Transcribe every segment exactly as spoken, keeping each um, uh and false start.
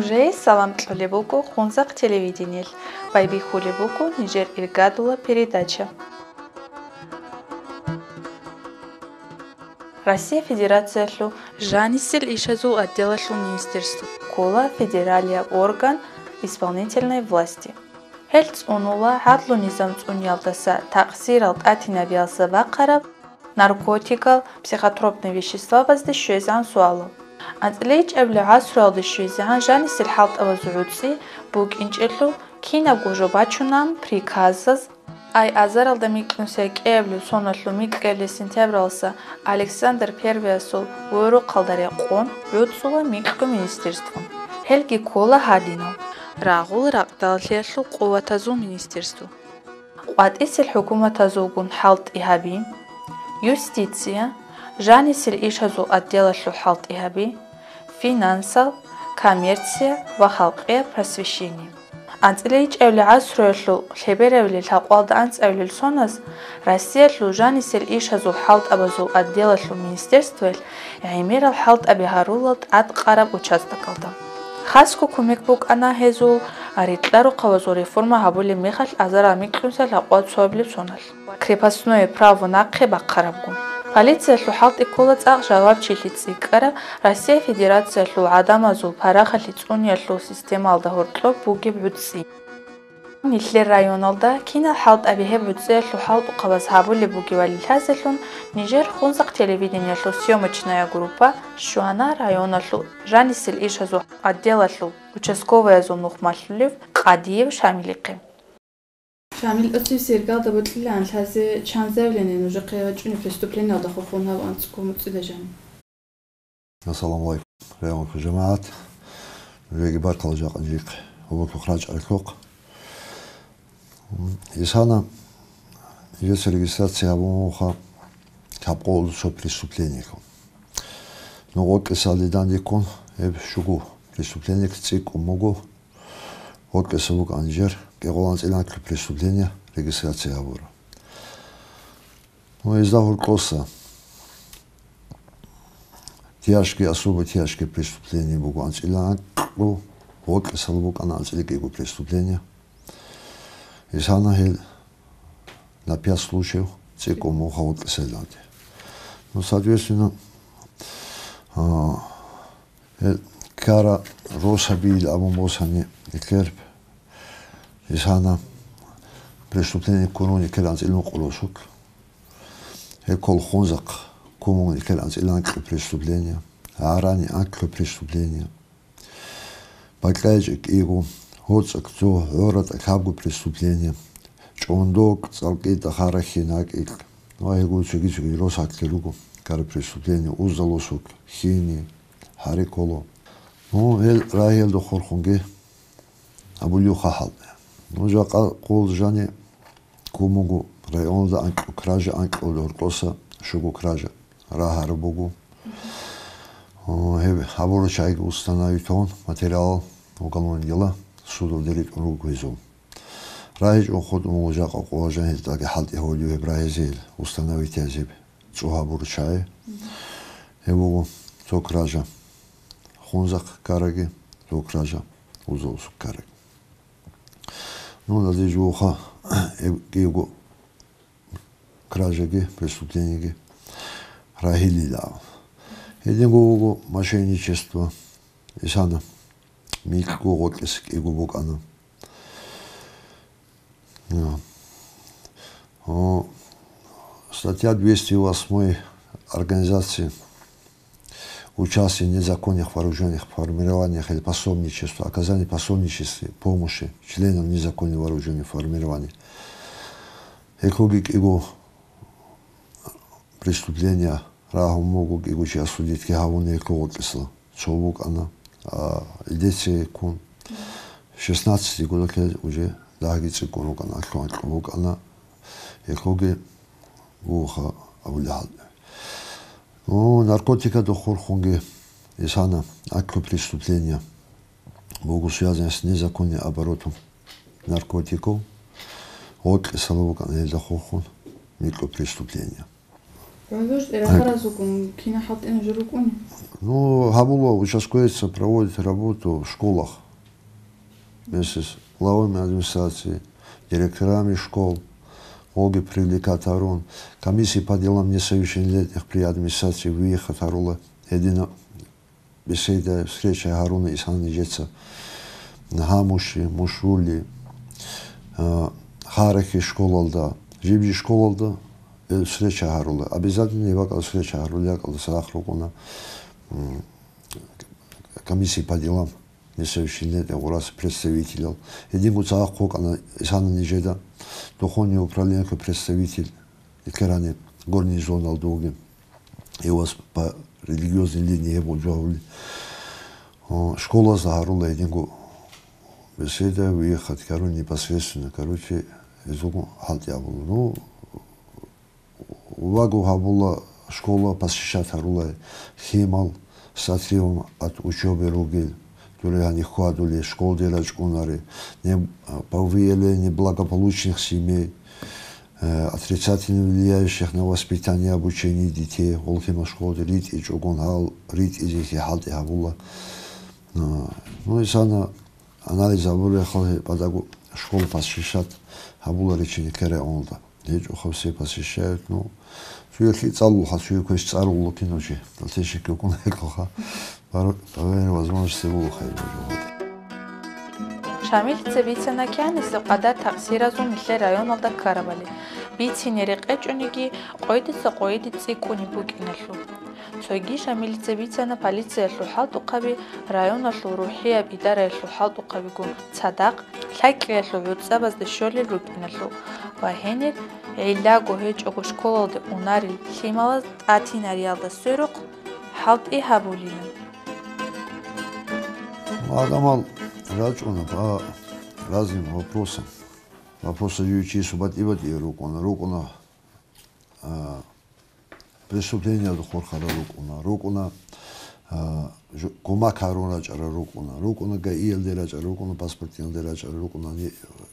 Жей салам кьолеб буго Хунзахъ телевидениялъ, байбихьулеб буго нижер иргадула передача. Россия Федерациялъул жанисел ишазул отделалъул министерство ккола федералияб орган исполнительной власти. Гьел цӀунула гӀадлу низам цӀуниялдаса такъсирал тӀатинабиялса бахъараб наркотикал, психотропный веществабазда щвезегӀан суалал. АнцӀила ичӀабилеб гӀасруялда щвезегӀан жанисел хӀалтӀабазул гӀуцӀи букӀинчӀелъул кинабго жо бачунан приказаз, ай азаралда микьнусияб кӀиабилеб соналъул микьабилеб сентябралдаса Александр Первыясул гӀурухъалда рекъон гӀуцӀула микьго министерство. Гьелги ккола гьадинал: рагъул ракьдаллъиялъул къуватазул министерство, къватӀисел хӀукуматазулгун хӀалтӀи гьаби, юстиция, жанисел ишазул отделалъул хӀалтӀи гьаби, финансал, коммерция ва халкъияб просвещение. АнцӀила ичӀабилеб гӀасруялъул лъеберабилеб лъабкъоялда анцӀабилеб соналъ Россиялъул жанисел ишазул хӀалтӀабазул отделалъул министерствоялъ гӀемерал хӀалтӀаби гьарулел тӀадкъараб участокалда. Хасго кумек букӀана гьезул рикьа-рохъабазул реформа гьабулеб мехалъ азарал микьнусиялъ лъабкъоялда цоабилеб соналъ. Крепостное право нахъе бахъарабго. Полициялъул хӀалтӀи ккола цӀакъ жавабчилъи цӀикӀкӀараб Россия Федерациялъул гӀадамазул парахалъи цӀуниялъул системалда гьоркьоб бугеб гӀуцӀи. Нилъер районалда кинал хӀалтӀаби гьеб гӀуцӀиялъул хӀалтӀухъабаз гьабулеб бугебали лъазелъун, нижер Хунзахъ телевидениялъул съемочная группа щвана районалъул жанисел ишазул отделалъул участковыязул нухмалъулев Къадиев Шамилихъе. Шамил, оцеб сергалда бокьилаан лъазе чан заявление нужехъе гьачӀунеб преступлениялда хурхун гьаб анцӀго муцӀида жаниб? Ассаламу алейкум, районахъ жамагӀат. Нужеги баркала жакъа жихъ гьабуллъухъ рачӀаралъухъ. Исана, жеца регистрация гьабун вуха лъабкъоялда цо преступлениялъул. Ну, гъоркьисалде дандеккун гьеб щуго преступлениялъ цӀикӀкӀун буго. Гъоркьиса букӀана нижер кӀикъоялда анцӀила анкьго преступление регистрация гьабура. Ну, гьезда гьоркьоса тяжкие, особо тяжкие преступление буго анцӀила анкьго, гъоркьисал букӀана анцӀила кӀиго преступление. Исана гьел на пять случаев цӀикӀкӀун буго гъоркьисалде. Ну, соответственно, а, Гьел ккара росабиил абун босани, гьел исана преступление ккун вугин анцӀила ункъо росулъ. Гьел ккола Хунзахъ ккун вугин анцӀила анкьго преступление, гьарани анкьго преступление. БакьачӀа кӀиго, гьоцӀа цо, гӀора тӀакӀабго преступление, чӀондокь, цӀалкӀи тӀахарахьи накӀкӀ. Ва гьелгун цоги-цоги росулъ руго ккара преступление, уздалосулъ хьини, гьари ккола. Ну, гьел рагьиялда хурхунги абулев хъахӀал. Ну, жакъа къул жани ккун буго районалда анкьго кража, анкьго гьоркьоса щуго кража рагьараб буго. О, гьеб гьабурал чагӀиги установить гьабун, материал, уголовное дело судалде ритӀун руго гьезул. РагьичӀого хутӀун буго жакъа къул жани гьелдаги хӀалтӀи гьолев гьеб рагьизе, установить гьезеб. ЦӀугьа бурчагӀи. Гьеб буго цо кража Хунзахъ ккараги, цо кража Узалусукъ ккараги. Ну, дазде жугьуха гьеб кӀиго кражаги, преступлениеги рагьилила. Гьединго буго мошенничество, исана микьго гъоркьиса кӀиго букӀана. Да. О, статья двести восьмой организации участие в незаконных вооружённых формированиях или пособничество, оказание пособничества, помощи членам незаконных вооружённых формирований. Гьелъулги кӀиго преступление рагьун буго, кӀиго чи осудитьги гьавуна гьелъул гъоркьисал. Цо букӀана, а, идецияккун. Шестнадцать гурелъул уже дагьги цӀикӀкӀун рукӀана, алъугьанкьун букӀана. Гьелъулги бугоха абулеб хӀал. Ну, наркотикалда хурхунги исана анкьго преступление буго, связанное с незаконным оборотом наркотиков. Гъоркьисал букӀана гьелда хурхун микьго преступление. Гьалъул рахъараз вукӀун, кина хӀалтӀи нужер рукӀуни? Ну, гьабула, участковец проводит работу в школах вместе с главами администрации, директорами школ, гъоги привлекать гьарун, комиссии по делам несовершеннолетних при администрации выехать гьарула, гьедина беседа, встреча гьаруна исана нижеца. Гьамуши, Мушули, а, Харахи школалда, жиб-жиб школалда, э, встреча гьарула. Обязательно гьеб бакӀал встреча гьарула, якӀалда цадахъ рукӀуна, м, комиссии по делам несовершеннолетних гъурас представителял. Гьединго цадахъ вукӀана исана нижеда духовный управлениялъул представитель, икерани горний зоналда вугев. И у вас по религиозной линии гьеб жо гьавули. О, школазда гьарула гьединго беседа, выехать гьарун непосредственно, короче, гьезулгун хӀалтӀи гьабула. Ну, ваго гьабула школа, посещать гьарула, лъимал с отрывом от учёбы ругел, дуре гьанихьвадулел, школде рачӀунаре, не, по выявлению неблагополучных семей, э, отрицательно влияющих на воспитание, обучение детей, гъолхимал школде ритӀичӀогон гьал ритӀизехьи хӀалтӀи гьабула. А, ну, исана анализ гьабулеб хал гьеб бадаго школа посещать гьабула речение кераунда. ГьечӀо хавсе посещают, ну, цуе лъи цӀалулха, цуе квеш цӀарулукин уже. Далтешек кукун гьекъуха. Бар-, бараб возможности буго хайбажугъад. Шамилица бицана кянисеб къадар такъсиразул нилъер районалда ккарабали, бицине рекъечӀониги, къойдаса къойиде цӀикӀкӀунеб букӀиналъул. Цоги Шамилица бицана полициялъул хӀалтӀухъаби, районалъул рухӀияб идараялъул хӀалтӀухъабигун цадахъ, лъай-кьеялъул гӀуцӀабазда щолел рукӀиналъул ва гьенир гӀиллаго гьечӀого школалде унарел лъималаз тӀатинариялда сверухъ хӀалтӀи гьабулилан. Гьадамал рачӀуна по разным вопросам. Вопросал жив чи субатӀи-батӀи рукӀуна, рукӀуна, а, преступлениялда хурхарал рукӀуна, рукӀуна, а, жо-, кумак гьарун рачӀарал рукӀуна, рукӀуна ГАИялде рачӀарал, рукӀуна паспортиялде рачӀарал, рукӀуна ни-,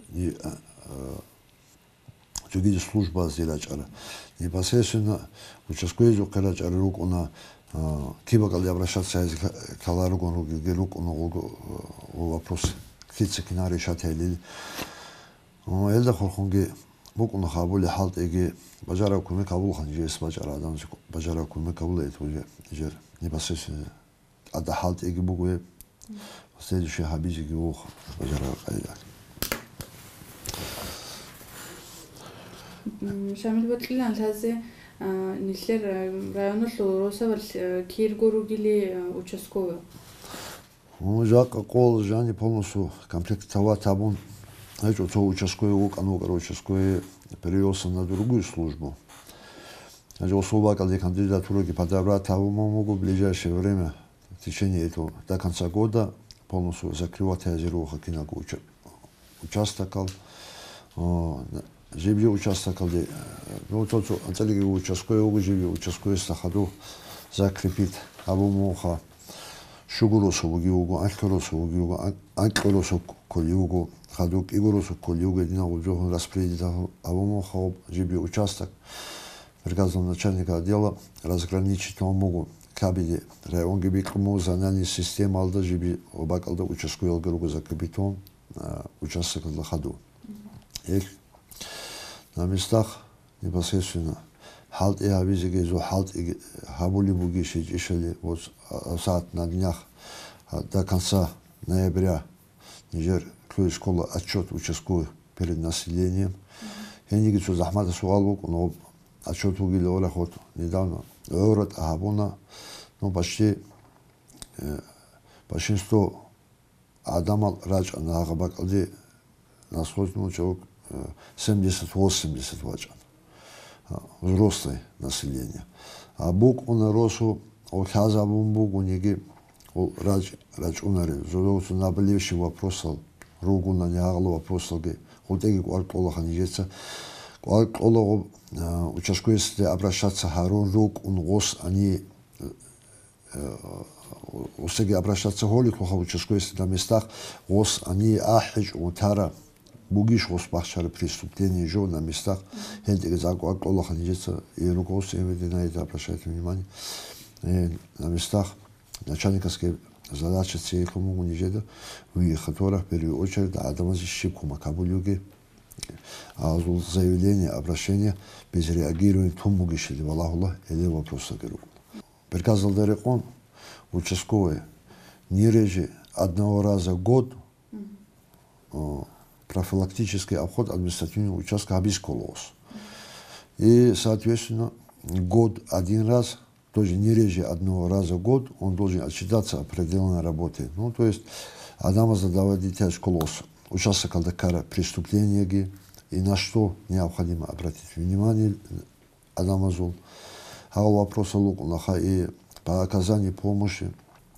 ни-, а, а, цогидал службазде рачӀарал. Непосредственно участковыйзухъе рачӀарал рукӀуна, а, киб бакӀалде обращаться гьаризе кка-, кколарогун ругелги рукӀуна гъого, а, вопрос, кица кина решать гьайилел. О, гьелда хурхунги букӀуна гьабулеб хӀалтӀиги, бажараб кумек гьабулаха нижер, бачӀарал гӀадамазе бажараб кумек гьабула гьеб уже нижер непосредственно. ТӀадаб хӀалтӀиги буго гьеб, следующий гьабизеги вуго бажарараб къайда. М, Шамил, бокьилаан лъазе, а, нилъер, а, районалъул росабалъ, а, кирго ругели, а, участковый? Ну, жакъа къоялъ жани полностью комплектовать гьабун гьечӀо, цо участковый вукӀана, вукӀарав участковый перевёлся на другую службу. Гьанже гъосул бакӀалде кандидатураги подобрать гьабун буго, в ближайшее время, в течение этого, до конца года полностью закрывать гьаризе ругоха киналго уча-, участокал. О, жибги участокалде, э, ну, цо-цо анцӀалиги участковый вуго, жибги участковыйсда хадув закрепить гьабун бугоха. Щуго росу буги вуго, анлъго росу буги вуго, ан-, анкьго росу кколи вуго, хадув кӀиго росу кколи вуго, гьединал гъоб жо гьабун распределить гьабун бугоха гъоб жибги участок. Приказом начальника отдела разграничить гьабун буго кабиде, районги бикьун буго, зональный системалда жибги гъоб бакӀалда участковыйялги руго закрепить гьабун, а, участокалда хадув. Гьел на местах непосредственно хӀалтӀи гьабизеги, зо хӀалтӀи гьабулеб бугищ гьечӀищали, вот, а, а, сагӀат на днях, а, до конца ноября нижер лъугьине ккола отчёт участковый перед населением. Гьениги цо захӀматаб суал букӀуна, гъоб отчёт бугилан гъорахъ, вот, недавно гӀора тӀагьабуна, ну, почти, э, большинство гӀадамал рачӀана гьагъа бакӀалде, насквозь, ну, человек, э, семьдесят-восемьдесят вачӀана. А, взрослое население. А букӀуна росу, о, лъазабун бугониги, о, рач-, рачӀунарел. Зодовцун набалевщи вопросал ругони, гьагъала вопросалги, хутӀеги кӀвар кьолаха нижеца. КӀвар кьолаго, а, участковыйсде обращаться гьарун рукӀун гъос гьаниб, э, гъосеги обращаться гьолихъуха участковыйсде на местах, гъос гьаниб ахӀичӀого тара Бугищ гъос бахчараб преступление жо на местах, гьелдеги закӀу акӀолаха нижеца, и руководство М В Д на это обращает внимание, э, на местах начальниковские задачи цейилъун буго нижеда, в их которых в первую очередь гӀадамазе щиб кумек гьабулевги, азул заявление, обращение без реагирования тун бугищали валагьула, гьеле вопросаги руго. Приказалда рекъон участковый не реже одного раза в год, о, профилактический обход административного участка гьабиз ккола гъос. И, соответственно, год один раз, тоже не реже одного раза в год, он должен отчитаться о проделанной работе. Ну, то есть, гӀадамазда доводить гьабиз ккола гъос участокалда ккараб преступлениеги, и на что необходимо обратить внимание, гӀадамазул. Гьал вопросал рукӀунаха и по оказанию помощи,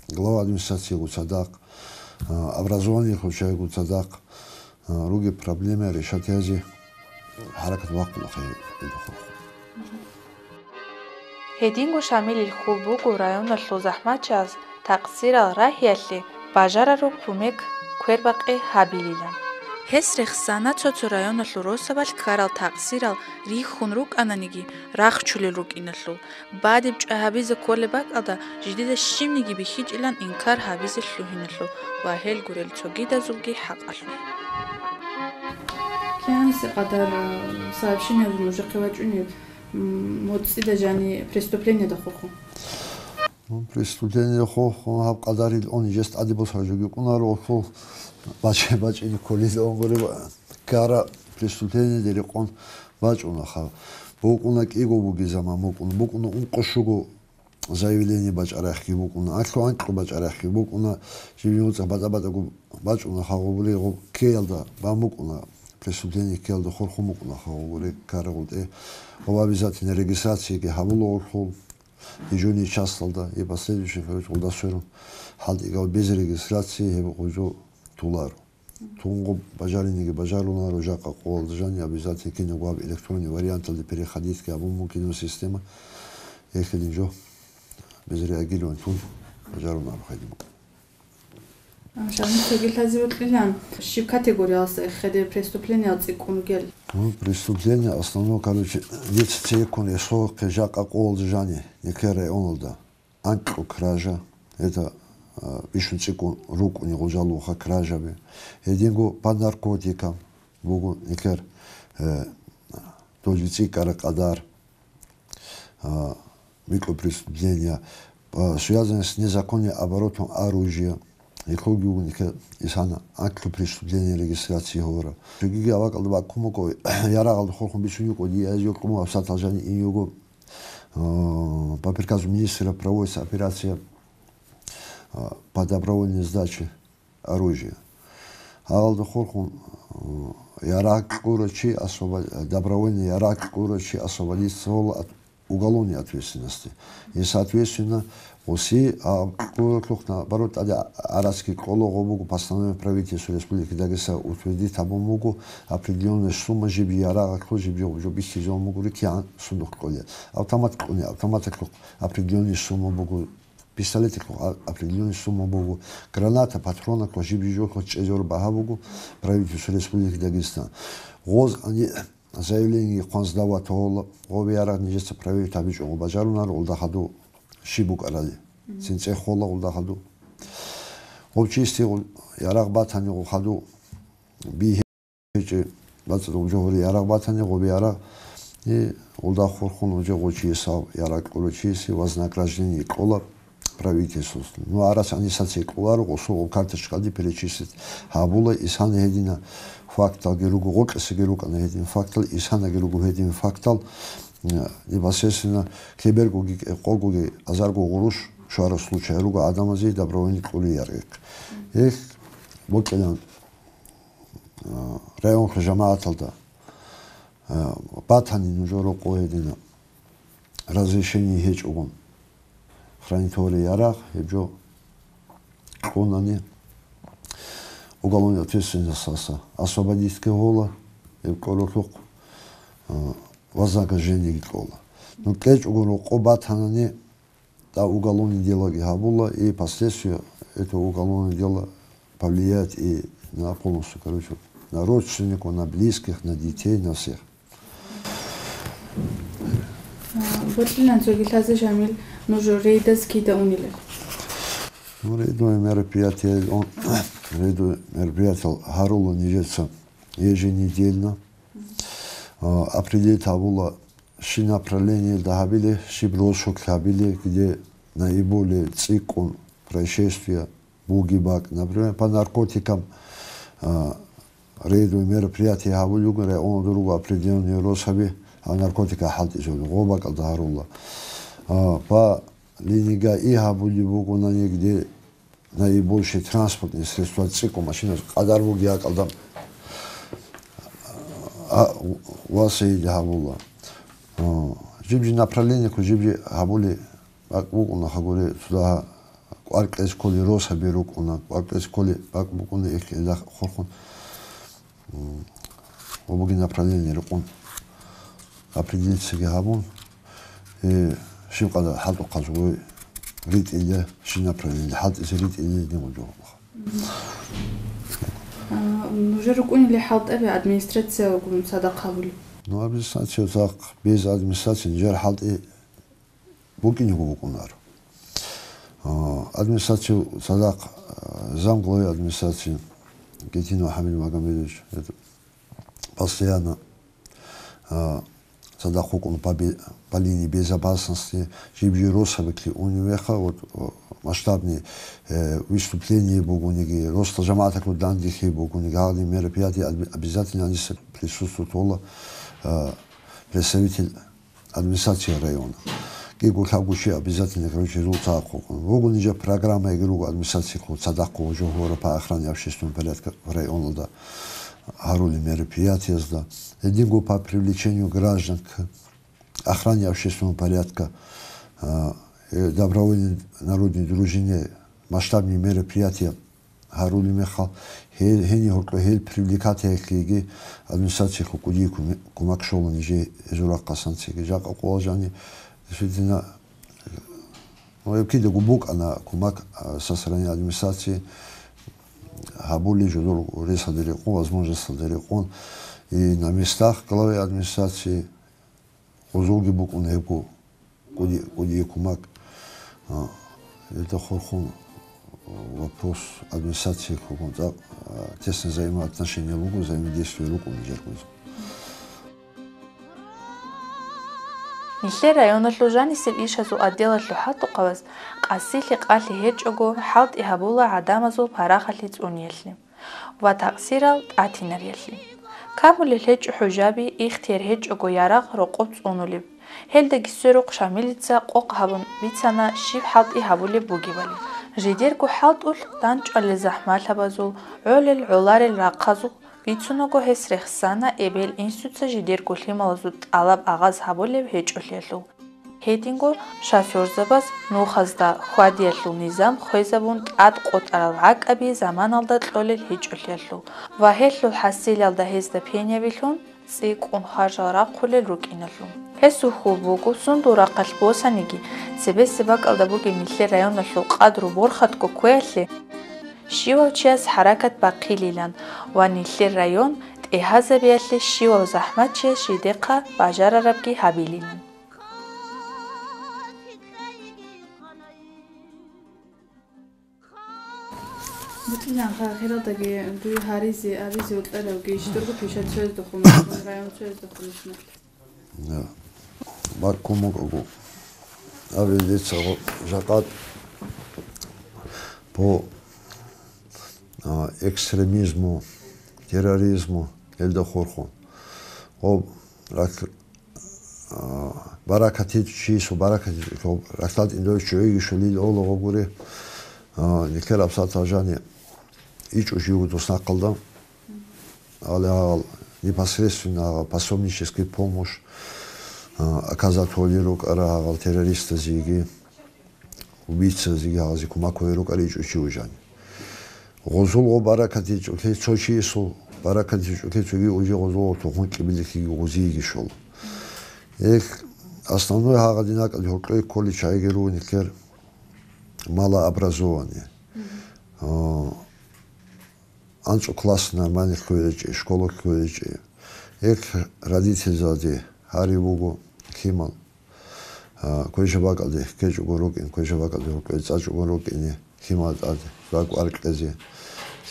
глава администрациего цадахъ, а, образование хвачаего цадахъ, а, руги проблемы решать гьази хӀаракат вахъунаха гьеб. Гьединго Шамилил хьул буго районалъул захӀмачияз такъсирал рагьиялъе бажарараб кумек квербакъи гьабилилан. Гьес рехсана цо-цо районалъул росабалъ ккарал такъсирал рихьун рукӀананиги, рахчулел рукӀиналъул, бадиб чӀвай гьабизе кколеб бакӀалда жидеда щибниги бихьичӀилан инкар гьабизе лъугьиналъул ва гьел гурел цогидазулги хӀакъалъулъ. Кианисе къадар, э, сообщениязул нужехъе вачӀунеб, м, моцӀида жани преступлениеда хурхун? Ну, преступление хохун гьаб къадарил он жест тӀаде босаржуги кӀунаро, хол бачи-, бачӀине кколилан гуреб ккара преступлениеде рекъон бачӀунаха. БукӀуна кӀиго буги заман букӀуна, букӀуна ункъо щуго заявление бачӀарахъги букӀуна, алъу анкьго бачӀарахъги букӀуна, жибин уцӀа батӀа-батӀаго бачӀунаха гъубури гъуб ккеялда бан букӀуна, преступление ккеялда хурхун букӀунаха гъубури ккара гъутӀе. Гъуб обязательно регистрацияги гьабула урхул. Дежурный часталда и последующий, короче, гъолда сверун хӀалтӀигав без регистрации гьеб гъужу туларо. Тунго бажариниги бажарунаро, жакъа къоялда жани обязательно кинабго гьаб электронный варианталде переходитьги гьабун букӀино система. Эхедин жо без реагирования тун бажарунаро хадим. Шагьид, цоги лъазе вокьилан, щиб категориялдаса эхеде преступлениял цӀикӀкӀун ругел? Ну, преступление основное, короче, дица цейккун эсохъе жакъа къоялда жани, Некер районалда. Анкьго кража, это, а, бищун цӀикӀкӀун рукӀуни гъужалуха кражаби. Гьединго по наркотикам буго Некер, э, долги цӀикӀкӀара къадар. А, микропреступления, а, связанные с незаконным оборотом оружия, гьелъулги вугун исана анкьго преступление регистрации гьавара. Цогиги авакъалда баккун буго, ярагъалда хурхун бицун юкъо, дие гьезие кьун абсатал жани ин юго. А, по приказу министра проводится операция, а, по добровольной сдаче оружия. Гьалда хурхун, э, ярагъ кьура чи освобо-, добровольно ярагъ кьура чи освободиться гьола от уголовной ответственности. И, соответственно, гъуси, а, кьуралъухъ, наоборот, тӀаде арацги кьола гъо буго постановление правительства Республики Дагестан утвердить гьабун буго, определённая сумма жиб ярагъ кьо, жиб жо, жо бихьизабун буго, рикигӀан сундухъ кьолеб. Автомат кьуни, автоматалъухъ определённая сумма буго. Пистолеталъухъ а-, определённый сумма буго. Граната, патроналъухъ жиб-жиб жолъухъ чӀезавураб багьа буго правительство Республики Дагестан. Гъоз ани заявление хъван сдавать гьола, гъоби ярагъ нижеца проверить гьабичӀого бажарунаро гъулда хаду щиб букӀарали. Мгм. Цин цӀех хола гъулда хаду. Гъоб чисти гъул-, ярагъ батани гъул хаду бихьи гьечӀеб, бацӀцӀадаб жо гьури ярагъ батани, гъоби ярагъ, и гъулда хурхун гьуж гъочиясав ярагъ кьурав чиясе вознаграждение кьола правительствоялъ. Ну, арас гьанисаца кьоларо, гъосул гъоб карточкалде перечислить гьабула, исана гьедина факталги руго, гъокьесаги рукӀана гьедин фактал, исанаги руго гьедин фактал, э, непосредственно кебергоги, кӀикъогоги, азарго гъурущ щвараб случай руго гӀадамазе добровольно кьули яргъихъ. Эх, бокьилан. А, районахъе жамагӀаталда, а, батани нужер рокъо гьедина разрешение гьечӀогун хранить гьорей ярагъ, гьеб жо кьунани уголовный ответственносталдаса освободитьги гьола, гьеб кьуралъухъ, а, вознаграждениеги кьола. Ну, кьечӀогун рокъо батанани, да, уголовное делоги гьабула, и последствия этого уголовного дела повлияет и на полностью, короче, На родственников, на близких, на детей, на всех. А, бокьилан цоги лъазе, Шамил, нуж рейдаз кида унилел? Ну, рейдовые мероприятия, он, рейдовые мероприятия гьарула нижеца еженедельно. А, определить гьабула щиб направлениялда гьабилеб, щиб росулъ гьабилеб, где наиболее цӀикӀкӀун происшествия бугеб бакӀ. Например, по наркотикам, а, рейдовые мероприятия гьабулеб буго, районалда руго определённые росаби, а, наркотикал хӀалтӀизабулеб, гъо бакӀалда гьарула. А, по линии ГАИ гьабулеб бугони, где наибольшие транспортные средства цӀикӀкӀун машиназ къадар бугеб бакӀалда, а, ва сайилъ гьабула. А, жиб-жиб направлениялъул жиб-жиб гьабулеб бакӀ букӀуна, гьагури цо дагьа КӀвар кьезе кколел росаби рукӀуна, КӀвар кьезе кколеб бакӀ букӀуна, их гьелда хурхун, м, ва бугеб направление рекъон, определиться гьабун, э, щиб къадар хӀалтӀухъазул ритӀила, щиб направление хӀалтӀизе ритӀила гьедин гьабулеб. А, нужер рукӀунилан хӀалтӀаби администрациялгун цадахъ гьабулеб? Ну, администрация цадахъ, без администрации нижер хӀалтӀи букӀинего букӀунаро. А, администрация цадахъ, а, замглавы администрации Гетинов ХӀамид Магомедович, это постоянно, а, цадахъ вукӀун по бе-, по линии безопасности, жиб-жиб росабилъ унев вехха, вот, а, масштабный, э, выступление бугониги, росдал жамагӀаталъул данделъи бугониги, гьагъадин мероприятие обе-, обязательно гьаниса присутствовать ккола, а, представитель администрация района. КӀиго-лъабго чи обязательно, короче, гьезул цадахъ вукӀун. Вуго нижер программа, эгер руго администрациялъул цадахъ жо гьора по охране общественного порядка в районалда гьарулел мероприятиязда. Гьединго по привлечению граждан к охране общественного порядка, а, э, добровольной народной дружине масштабные мероприятия гьарулеб мехалъ, гье-, гьениб гьоркьоб гьел привлекать гьабиялъеги администрациялъул кӀудияб куме-, кумек щола нижее гьезул рахъалъан цеги. Жакъа къоялъ жаниб, действительно, ну, гьеб кидаго букӀана кумек, а, со стороны администрации гьабулеб жодор ресалде рекъон, возможносталде рекъон. И на местах главы администрации гъозулги букӀун гьебго кӀуди-, кӀудияб кумек. А, гьелда хурхун вопрос администрациялъулгун цӀакъ, а, тесные взаимоотношения буго, взаимодействие рукӀун нижерго. Нилъер районалъул жанисел ишазул отделалъул хӀалтӀухъабаз къасилъи-къалъи гьечӀого хӀалтӀи гьабула гӀадамазул парахалъи цӀуниялъе ва такъсирал тӀатинариялъе. Камулел гьечӀо хӀужаби, ихтияр гьечӀого ярагъ рокъоб цӀунулеб. Гьелдаги сверухъ Шамилица къокъ гьабун бицана щиб хӀалтӀи гьабулеб бугебали. Жидерго хӀалтӀулъ дандчӀвалел захӀмалъабазул, гӀолел-гӀоларел рахъазул, бицунаго гьес рехсана эбел-инсуца жидерго лъималазул тӀалаб агъаз гьабулеб гьечӀолъиялъул. Гьединго шофёрзабаз нухазда хьвадиялъул низам хвезабун тӀад къотӀарал гӀакӀаби заманалда кьолел гьечӀолъиялъул ва гьелъул хӀасилалда гьезда пенявилъун цӀикӀкӀун харжал рахъулел рукӀиналъул. Гьесул хьул буго, сундул рахъалъ босаниги, цебесеб бакӀалда бугеб нилъер районалъул къадру борхатго кквеялъе щивав чияс хӀаракат бахъилилан ва нилъер район тӀегьазабиялъе щивав захӀматчияс жидехъа бажарарабги гьабилилан. БутӀилан, ха-, хиралдаги дуе гьаризе, абизе вокьаралги, жидерго пишат цояздехун, район цояздехун ишна. Да. Баккун букӀаго. Абе дица гъо-, жакъа по, а, экстремизму, терроризму, гьелда хурхун. Гъоб рак-, а, баракат гьечӀо чиясул, баракат гьечӀо, рахьдал тӀинав чӀегӀиги щолил ола гъогури, а, нилъер абсатал жани ичӀо жив дос нахъалда, гьале гьагъал непосредственно гьагъал пособнический помощь, а, оказать гьолел рукӀара гьагъал террористазеги, убийцазеги гьагъазе кумак гьолел рукӀара ичӀо чи вужани. Гъозул гъо баракат гьечӀолъи цо чиясул, баракат гьечӀолъи цоги уже гъозул тухун кӀибилихьиги гъозиеги щола. Эх, основной гьагъадин акӀад гьоркьой кколел чагӀиги ругин нилъер малообразованный. А, анцӀу класс нормально лъугьинчӀей, школа лъугьинчӀей. Гьеб родительзабазе гьари буго лъимал. А, квешаб бакӀалде ккечӀого рукӀин, квешаб бакӀалде рукӀин, цӀачӀого рукӀине, лъимал тӀаде, ракӀ варкьезе,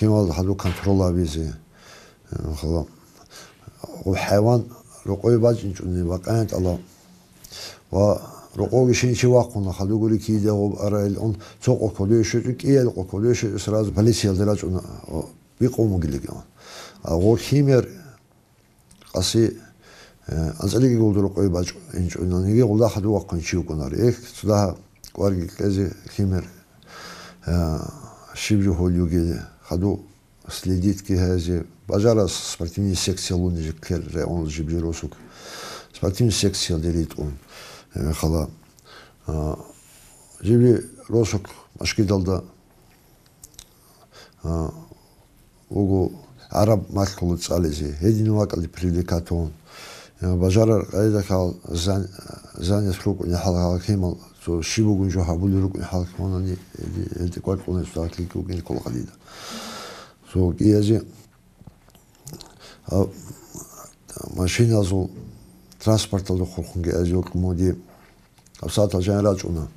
лъимал гьадур контрол гьабизе. Э, хала. Гъоб хӀайван рокъове бачӀинчӀони бакъаян тӀала. Ва рокъовеги щинчи вахъуна, хадугури киде гъоб арайилан, цо къо кодове щвечӀо, кӀиялъ къо кодове щвечӀо, сразу полициялде рачӀуна, о, бикъун бугилан. А гъо лъимер къаси, э, анцӀлиги гъолда рокъове бачӀинчӀони, гъолда хадув вахъун чи вукӀунар. Эх, цо дагьа кӀварги кьезе лъимер, э, щиб жо гьолъуге, хадув следитги гьазе, бажарас спортивный секция луни жеклъер районал жиб-жи росулъ. Спортивный секциялде ритӀун, э, хала. А, жиб-жи росулъ машгидалда, а, вуго гӀараб малъула цӀализе, гьедин вакӀалде привлекать гьун. Э, бажарар къайдахъал зан-, занят рукӀуни хӀалхӀал лъимал, цо щиб бугун жо гьабулел рукӀуни хӀалхӀунани, гьелде кӀвар кьуна цо гьалъиги вукӀине ккола гьадида. Цо кӀиязе, а, машиназул, транспорталда хурхунги азе вукӀун муди. ГьабсагӀатал жан рачӀуна.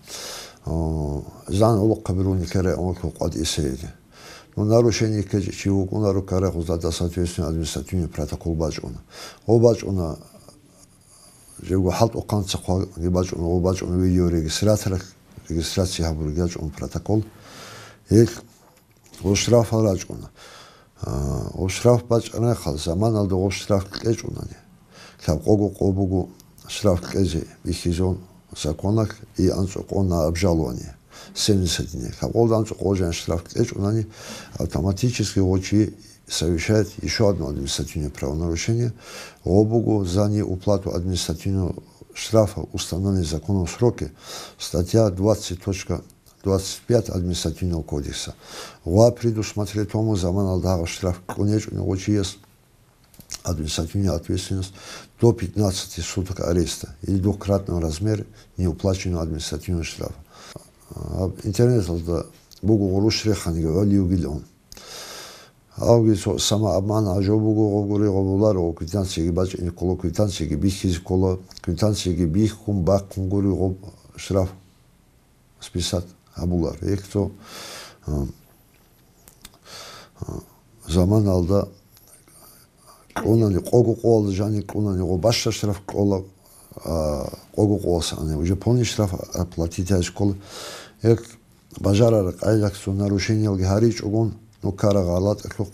О, зан гӀолохъаби руни ккарай гӀолохъаб къватӀи сейиди. Ну, нарушение ккечӀеб чи вукӀунаро ккарай гъозда соответственно административный протокол бачӀуна. Гъо бачӀуна, жего хӀалтӀухъанца хъваги бачӀуна, гъо бачӀуна видеорегистратор, регистрация гьабурги рачӀуна протокол. Гьелъ Гъоб штрафал рачӀуна. А, гъоб штраф бачӀарахъал заманалда гъоб штраф кьечӀунани. Лъабкъого къо буго штраф кьезе бихьизун законалъ и анцӀукъо на обжалование. Семьдесят дней. Лъабкъолда анцӀукъо жан штраф кьечӀунани, автоматически гъо чи совершает ещё одно административное правонарушение. Гъо буго за неуплату административного штрафа, установленный законом сроки, статья двадцать точка двадцать пять Административного кодекса. Ва предусмотреть тому заманалда гьаб штраф кьунечӀун гъо чияс административная ответственность до пятнадцати суток ареста или двухкратного размера неуплаченного административного штрафа. Гьаб интернеталда буго гъурущ реханги гӀолиюгилан. Авги цо самообман гӀажо буго гъо гури гъо буларо, квитанцияги бачӀине ккола, квитанцияги бихьизе ккола, квитанцияги бихьун бахъун гури гъо штраф списать гьабулар. Гьеб цо, а, а, заманалда кьунани, къого къоялда жани кьунани, гъо баща штраф кьола, а, къого къоялдаса ани, уже полный штраф оплатить гьаризе ккола. Гьеб бажарараб къайдалъ цо нарушениялги гьаричӀогун, ну, ккараб гъалатӀалъухъ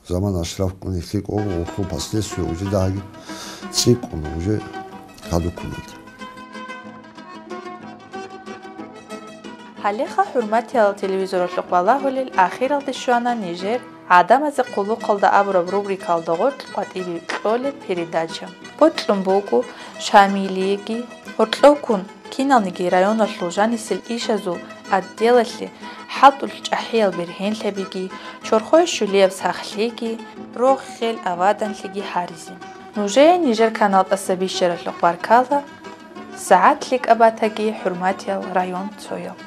замана штраф кьуни лъикӀ вуго, гъолъул последствия уже дагьаги цӀикӀкӀуна, уже хадуб ккунаги. Гьалеха, хӀурматиял телевизоралъухъ балагьулел, ахиралде щвана нижер «ГӀадамазе хъулухъалда» абураб рубрикалда гъоркь къватӀибе кьолеб передача. Бокьун буго Шамилиеги, гьоркьовккун киналниги районалъул жанисел ишазул отделалъе хӀалтӀулъ чӀахӀиял бергьенлъабиги, чорхое щулияб сахлъиги, рогъ-хел аваданлъиги гьаризе. Нужее нижер канал тӀаса бищаралъухъ баркала. СагӀат лъикӀаб батаги, хӀурматиял район цоял.